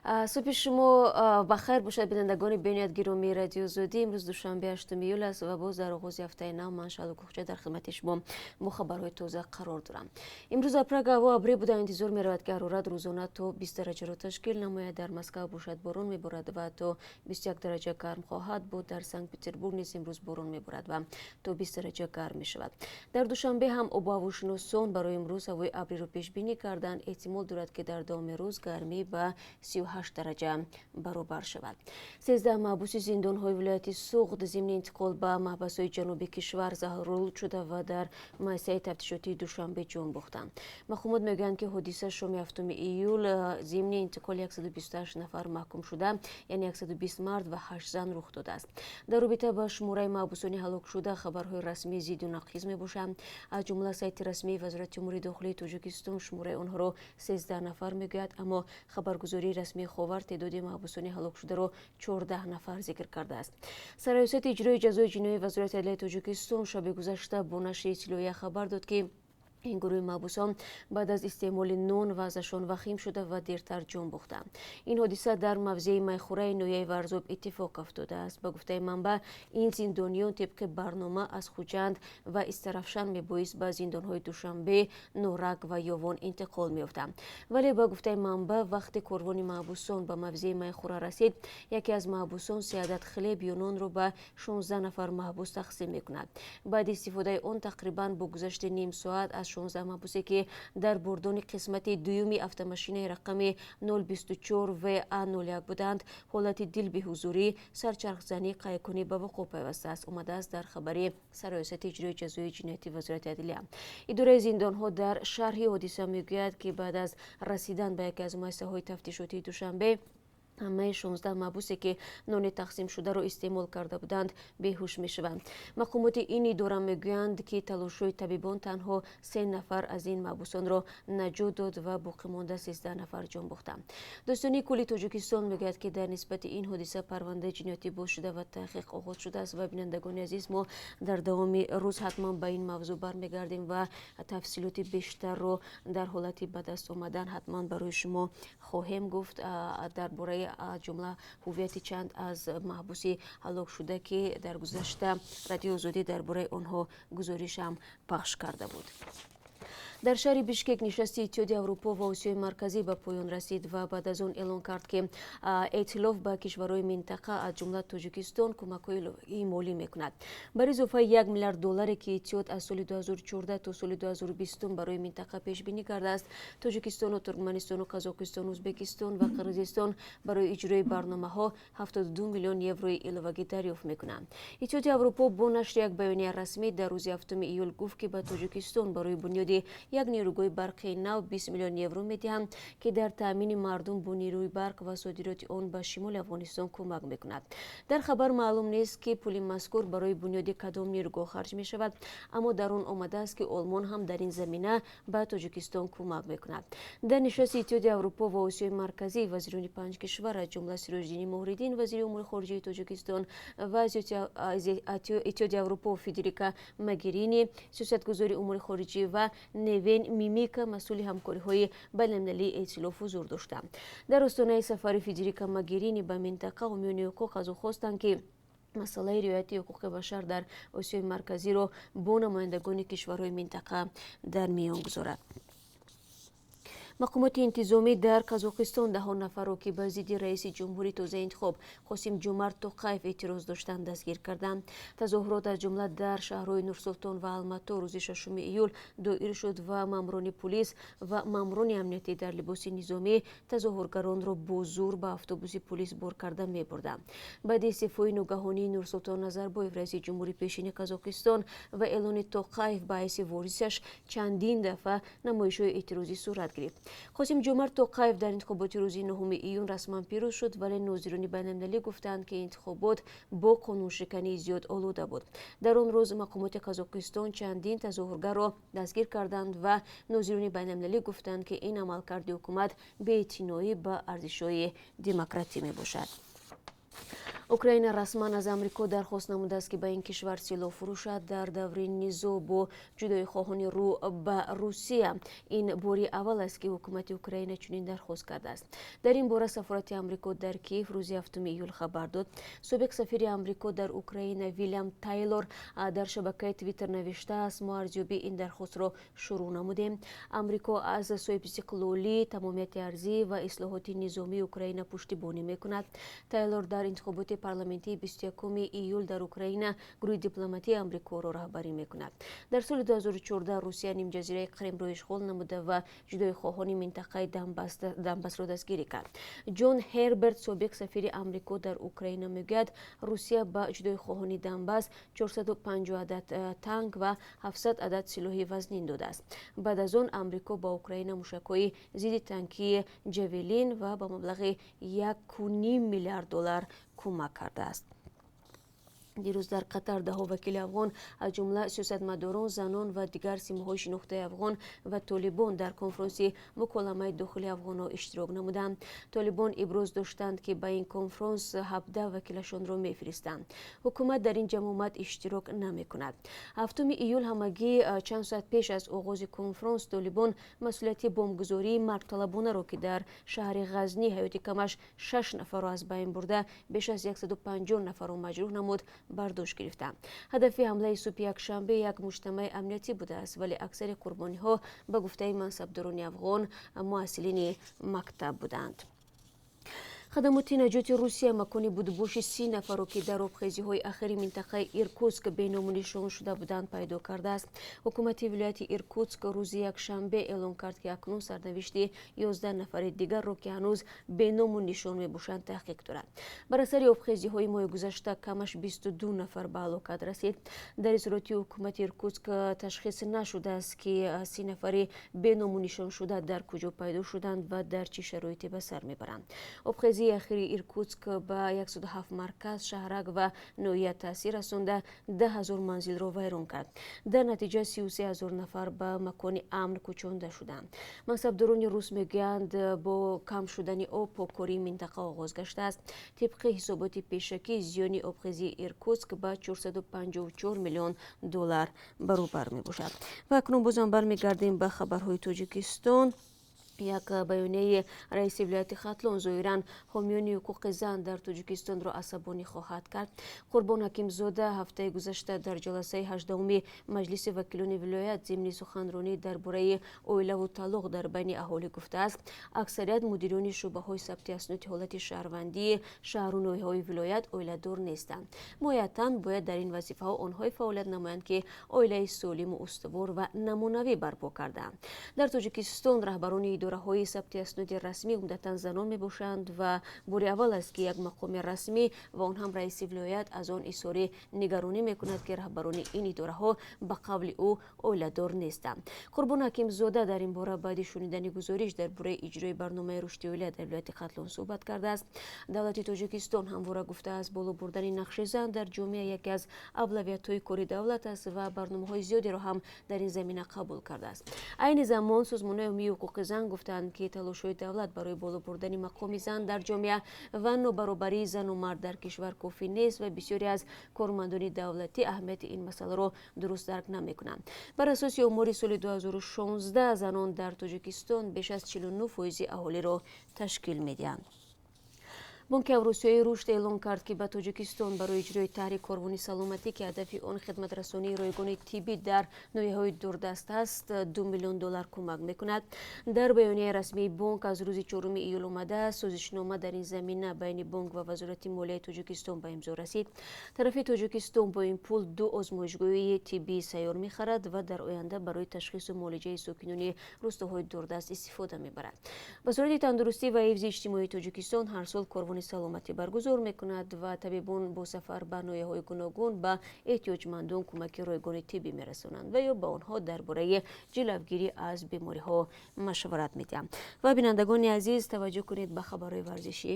Субҳи шумо бахайр бошад, бинандагони бениҳоят гиромии Радиои Озодӣ. Имрӯз душанбе, 8 июл аст ва боз дар оғози ҳафтаи нав ман, Шаҳло Кӯхча, дар хидмати шумо бо хабарҳои тоза қарор дорам. Имрӯз дар Прага ҳаво абрӣ буда, интизор меравад, ки ҳарорат рӯзона то 20 дараҷаро ташкил намояд. Дар Москав бошад, борон меборад ва то 21 дараҷа гарм хоҳад буд. Дар Санкт Петербург низ имрӯз борон меборад ва то 20 дараҷа гарм мешавад. Дар Душанбе ҳам обуҳавошиносон барои имрӯз ҳавои абриро пешбинӣ карданд. Эҳтимол дорад, ки дар давоми рӯз гармӣ ба 38 дараҷа баробар шавад. 13 маҳбуси зиндонҳои вилояти Суғд зимни интиқол ба маҳбасҳои ҷануби кишвар заҳролуд шуда ва дар муассисаи тафтишотии Душанбе ҷон бохтанд. Мақомот мегӯянд, ки ҳодиса шоми 7 июл зимни интиқоли 128 нафар маҳкумшуда, яъне 120 мард ва 8 зан, рух додааст. Дар робита ба шумораи маҳбусони ҳалокшуда хабарҳои расмӣ зидду нақиз мебошанд. Аз ҷумла сайти расмии Вазорати умури дохилии Тоҷикистон шумораи онҳоро 13 нафар мегӯяд, аммо хабаргузории расмии Ховар теъдоди маҳбусони ҳалокшударо 14 нафар зикр кардааст. Сарраёсати иҷрои ҷазои ҷиноии Вазорати адлияи Тоҷикистон шаби гузашта бо нашри иттилоия хабар дод, ки ин гурӯҳи маҳбусон баъд аз истеъмоли нон вазъашон вахим шуда ва дертар ҷон бохтанд. Ин ҳодиса дар мавзеи Майхӯраи ноҳияи Варзоб иттифоқ афтодааст. Ба гуфтаи манбаъ, ин зиндониён тибқи барнома аз Хуҷанд ва Истарафшан мебоист ба зиндонҳои Душанбе, Норак ва Ёвон интиқол меёфтанд. Вале, ба гуфтаи манбаъ, вақте корвони маҳбусон ба мавзеи Майхӯра расид, яке аз маҳбусон се адад хлеб ё нонро ба 16 нафар маҳбус тақсим мекунад. Баъди истифодаи он тақрибан бо гузашти ним соат аз 16 маҳбусе, ки дар бурдони қисмати дуюми автомошинаи рақами 024 ва 01 буданд, ҳолати дилбеҳузурӣ, сарчархзанӣ, қайкунӣ ба вуқӯъ пайвастааст, омадааст дар хабари Сарраёсати иҷрои ҷазои ҷиноятии Вазорати адлия. Идораи зиндонҳо дар шарҳи ҳодиса мегӯяд, ки баъд аз расидан ба яке аз муассисаҳои тафтишотии Душанбе ҳамаи 16 маҳбусе, ки нони тақсимшударо истеъмол карда буданд, беҳуш мешаванд. Мақомоти ин идора мегӯянд, ки талошҳои табибон танҳо се нафар аз ин маҳбусонро наҷот дод ва боқимонда 13 нафар ҷон бохтанд. Додситонии кулли Тоҷикистон мегӯяд, ки дар нисбати ин ҳодиса парвандаи ҷиноятӣ боз шуда ва таҳқиқ оғоз шудааст. Ва, бинандагони азиз, мо дар давоми рӯз ҳатман ба ин мавзӯъ бармегардем ва тафсилоти бештарро дар ҳолати ба даст омадан ҳатман барои шумо хоҳем гуфт дар бораи, аз ҷумла, ҳуввияти чанд аз маҳбуси ҳалокшуда, ки дар гузашта Радиои Озодӣ дар бораи онҳо гузоришам пахш карда буд. Дар шаҳри Бишкек нишасти Иттиҳоди Аврупо ва Осиёи Марказӣ ба поён расид ва баъд аз он эълон кард, ки эътилоф ба кишварҳои минтақа, аз ҷумла Тоҷикистон, кӯмакҳои иловагии молӣ мекунад. Бар изофаи 1 миллиард долларе, ки иттиҳод аз соли 2014 то соли 2020 барои минтақа пешбинӣ кардааст, Тоҷикистону Туркманистону Қазоқистону Ӯзбекистон ва Қирғизистон барои иҷрои барномаҳо 72 миллион еврои иловагӣ дарёфт мекунанд. Иттиҳоди Аврупо бо нашри як баёнияи расмӣ дар рӯзи 7 июл гуфт, ки ба Тоҷикистон барои бунёди як нерӯгоҳи барқии нав 20 миллион евро медиҳанд, ки дар таъмини мардум бо нерӯи барқ ва содироти он ба шимоли Афғонистон кӯмак мекунад. Дар хабар маълум нест, ки пули мазкур барои бунёди кадом нерӯгоҳ харҷ мешавад, аммо дар он омадааст, ки Олмон ҳам дар ин замина ба Тоҷикистон кӯмак мекунад. Дар нишасти Иттиҳоди Аврупо ва Осиёи Марказӣ вазирони панҷ кишвар, аз ҷумла Сироҷиддини Муҳриддин, вазири умури хориҷаи Тоҷикистон, ва Иттиҳоди Аврупо Федерика Могерини, сиёсатгузори умури хориҷӣ, ва Невен Мимика, масъули ҳамкориҳои байналмилалии эътилоф, ҳузур доштанд. Дар остонаи сафари Федерика Могерини ба минтақа ҳомиёни ҳуқуқ аз ӯ хостанд, ки масъалаи риояти ҳуқуқи башар дар Осиёи Марказиро бо намояндагони кишварҳои минтақа дар миён гузорад. Мақомоти интизомӣ дар Қазоқистон даҳон нафарро, ки ба зидди раиси ҷумҳури тозаинтихоб Қосим Ҷумарт Тоқаев эътироз доштанд, дастгир карданд. Тазоҳурот, аз ҷумла дар шаҳрҳои Нурсултон ва Алмато, рӯзи 6 июл доир шуд ва маъмурони пулис ва маъмурони амниятӣ дар либоси низомӣ тазоҳургаронро бо зур ба автобуси пулис бор карда мебурданд. Баъди истеъфои ногаҳонии Нурсултон Назарбоев, раиси ҷумҳури пешини Қазоқистон, ва эълони Тоқаев ба ҳайси ворисаш, чандин дафъа намоишҳои эътирозӣ сурат гирифт. Қосим Ҷумарт Тоқаев дар интихоботи рӯзи 9 июн расман пирӯз шуд, вале нозирони байналмилалӣ гуфтанд, ки интихобот бо қонуншикании зиёд олуда буд. Дар он рӯз мақомоти Қазоқистон чандин тазоҳургарро дастгир карданд ва нозирони байналмилалӣ гуфтанд, ки ин амалкарди ҳукумат беэътиноӣ ба арзишҳои демократӣ мебошад. Украина расман аз Амрико дархост намудааст, ки ба ин кишвар силоҳ фурӯшад дар даври низоъ бо ҷудоихоҳони рӯ ба Русия. Ин бори аввал аст, ки ҳукумати Украина чунин дархост кардааст. Дар ин бора сафорати Амрико дар Киев рӯзи 7 июл хабар дод. Собиқ сафири Амрико дар Украина Вилям Тайлор дар шабакаи Твиттер навиштааст: «Мо арзёбии ин дархостро шурӯъ намудем. Амрико аз соҳибистиқлолӣ, тамомияти арзӣ ва ислоҳоти низомии Украина пуштибонӣ мекунад». Тайлор дар интихоботи парламентии 21 июл дар Украина гурӯҳи дипломатии Амрикоро раҳбарӣ мекунад. Дар соли 2014 Русия нимҷазираи Қримро ишғол намуда ва ҷудоихоҳони минтақаи Донбассро дастгирӣ кард. Ҷон Ҳерберт, собиқ сафири Амрико дар Украина, мегӯяд, Русия ба ҷудоихоҳони Донбасс 450 адад танк ва 700 адад силоҳи вазнин додааст. Баъд аз он Амрико ба Украина мушакҳои зидди танкии Ҷавелин ва ба маблағи 1,5 миллиард доллар кӯмак кардааст. Дирӯз дар Қатар даҳо вакили афғон, аз ҷумла сиёсатмадорон, занон ва дигар симоҳои шинохтаи афғон ва Толибон, дар конфронси муколамаи дохили афғонҳо иштирок намуданд. Толибон иброз доштанд, ки ба ин конфронс 17 вакилашонро мефиристанд. Ҳукумат дар ин ҷамъомад иштирок намекунад. 7 июл, ҳамагӣ чанд соат пеш аз оғози конфронс, Толибон масъулияти бомбгузории маргталабонаро, ки дар шаҳри Ғазни ҳаёти камаш шаш нафарро аз байн бурда, беш аз 150 нафарро маҷрӯҳ намуд, бар дӯш гирифтанд. Ҳадафи ҳамлаи субҳи якшанбе як муҷтамаи амниятӣ будааст, вале аксари қурбониҳо, ба гуфтаи мансабдорони афғон, муҳассилини мактаб буданд. Хадамоти наҷоти Русия макони будубоши 30 нафарро, ки дар обхезиҳои ахири минтақаи Иркутск беному нишон шуда буданд, пайдо кардааст. Ҳукумати вилояти Иркутск рӯзи якшанбе эълон кард, ки акнун сарнавишти 11 нафари дигарро, ки ҳанӯз беному нишон мебошанд, таҳқиқ дорад. Бар асари обхезиҳои моҳи гузашта камаш 22 нафар ба ҳалокат расид. Дар изҳороти ҳукумати Иркутск ташхис нашудааст, ки 30 нафари беному нишоншуда дар куҷо пайдо шуданд ва дар чӣ шароите ба сар мебаранд. Обхезии ахири Иркутск ба 107 марказ, шаҳрак ва ноҳия таъсир расонда, 10 000 манзилро вайрон кард. Дар натиҷа 33 000 нафар ба макони амн кӯчонда шуданд. Мансабдорони рус мегӯянд, бо кам шудани об поккории минтақа оғоз гаштааст. Тибқи ҳисоботи пешакӣ, зиёни обхезии Иркутск ба 454 миллион доллар баробар мебошад. Ва акнун бозам бармегардем ба хабарҳои Тоҷикистон. Як баёнияи раиси вилояти Хатлон зоҳиран ҳомиёни ҳуқуқи зан дар Тоҷикистонро асабонӣ хоҳад кард. Қурбон Ҳакимзода ҳафтаи гузашта дар ҷаласаи 18-уми Маҷлиси вакилони вилоят зимни суханронӣ дар бораи оилаву талоқ дар байни аҳолӣ гуфтааст, аксарият мудирони шӯъбаҳои сабти асноди ҳолати шаҳрвандии шаҳру ноҳияҳои вилоят оиладор нестанд. Моҳиятан бояд дар ин вазифаҳо онҳое фаъолият намоянд, ки оилаи солиму устувор ва намунавӣ барпо кардаанд. Дар Тоҷикистон раҳбарони идораҳои сабти асноди расмӣ умдатан занон мебошанд ва бори аввал аст, ки як мақоми расмӣ ва он ҳам раиси вилоят аз он изҳори нигаронӣ мекунад, ки раҳбарони ин идораҳо, ба қавли ӯ, оиладор нестанд. Қурбон Ҳакимзода дар ин бора баъди шунидани гузориш дар бораи иҷрои барномаи рушди оила дар вилояти Хатлон суҳбат кардааст. Давлати Тоҷикистон ҳамвора гуфтааст, боло бурдани нақши зан дар ҷомеа яке аз авлавиятҳои кори давлат аст ва барномаҳои зиёдеро ҳам дар ин замина қабул кардааст. Айни замон созмонҳои ҳомии ҳуқуқи зан гуфтанд, ки талошҳои давлат барои боло бурдани мақоми зан дар ҷомеа ва нобаробарии зану мард дар кишвар кофӣ нест ва бисёре аз кормандони давлатӣ аҳамияти ин масъаларо дуруст дарк намекунанд. Бар асоси омори соли 2016, занон дар Тоҷикистон беш аз 49 фоизи аҳолиро ташкил медиҳанд. Бонки Авросиёии рушд эълон кард, ки ба Тоҷикистон барои иҷрои таҳри Корвони саломатӣ, ки ҳадафи он хидматрасонии ройгони тиббӣ дар ноҳияҳои дурдаст аст, 2 миллион доллар кӯмак мекунад. Дар баёнияи расмии бонк аз рӯзи 4 июл омадааст, созишнома дар ин замина байни бонк ва Вазорати молияи Тоҷикистон ба имзо расид. Тарафи Тоҷикистон бо ин пул ду озмоишгоҳи тиббии сайёр мехарад ва дар оянда барои ташхису муолиҷаи сокинони рустоҳои дурдаст истифода мебарад. Вазорати тандурустӣ ва ҳифзи иҷтимоии Тоҷикистон ҳар сол Корвони саломатӣ баргузор мекунад ва табибон бо сафар ба ноҳияҳои гуногун ба эҳтиёҷмандон кӯмаки ройгони тиббӣ мерасонанд ва ё ба онҳо дар бораи ҷилавгирӣ аз бемориҳо машварат медиҳанд. Ва, бинандагони азиз, таваҷҷӯҳ кунед ба хабарҳои варзишӣ.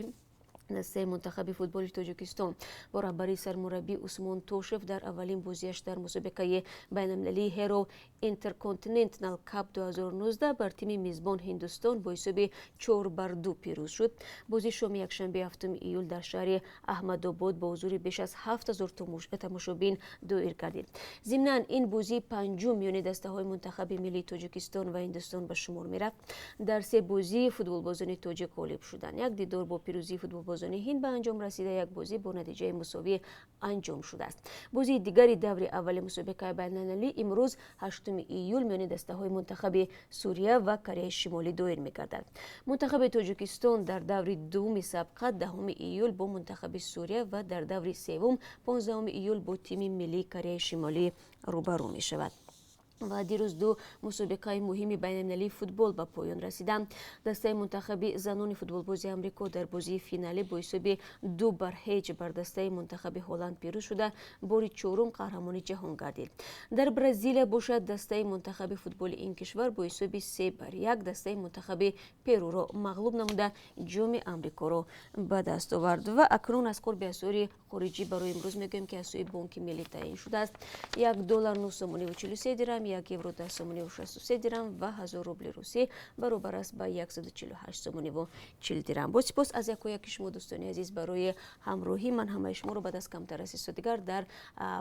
Дастаи мунтахаби футболи Тоҷикистон бо раҳбарии сармураббӣ Усмон Тошев дар аввалин бозиаш дар мусобиқаи байналмилалии Hero Intercontinental Cup 2019 бар тими мизбон Ҳиндустон бо ҳисоби 4-2 пирӯз шуд. Бозии шоми якшанбе, 7 июл, дар шаҳри Аҳмадобод бо ҳузури беш аз 7000 тамошобин доир гардид. Зимнан, ин бозии панҷум миёни дастаҳои мунтахаби миллии Тоҷикистон ва Ҳиндустон ба шумор мерафт. Дар се бозӣ футболбозони тоҷик ғолиб шуданд. Як дидор бо пирӯзии футболбозони Ҳинд ба анҷом расида, як бозӣ бо натиҷаи мусовӣ анҷом шудааст. Бозии дигари даври аввали мусобиқаи байналмилалӣ имрӯз, 8 июл, миёни дастаҳои мунтахаби Сурия ва Кореяи Шимолӣ доир мегардад. Мунтахаби Тоҷикистон дар даври дуввуми сабқат 10 июл бо мунтахаби Сурия ва дар даври севум 15 июл бо тими миллии Кореяи Шимолӣ рӯбарӯ мешавад. Ва дирӯз ду мусобиқаи муҳими байналмилалии футбол ба поён расиданд. Дастаи мунтахаби занони футболбози Амрико дар бозии финалӣ бо ҳисоби 2-0 бар дастаи мунтахаби Ҳолланд пирӯз шуда, бори чорум қаҳрамони ҷаҳон гардид. Дар Бразилия бошад, дастаи мунтахаби футболи ин кишвар бо ҳисоби 3-1 дастаи мунтахаби Перуро мағлуб намуда, ҷоми Амрикоро ба даст овард. Ва акнун аз қурби асъори хориҷӣ барои имрӯз мегӯем, ки аз сӯи Бонки Миллӣ таъин шудааст. 1 доллар 9 сомониву 43 дирам, 1 евро 10 сомониву 63 дирам ва 1000 рубли русӣ баробар аст ба 148 сомониву 40 дирам. Бо сипос аз яку яки шумо, дӯстони азиз, барои ҳамроҳӣ. Ман ҳамаи шуморо баъд аз камтар аз 30 дигар дар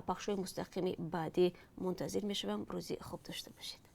пахшҳои мустақими баъдӣ мунтазир мешавам. Рӯзи хуб дошта бошед.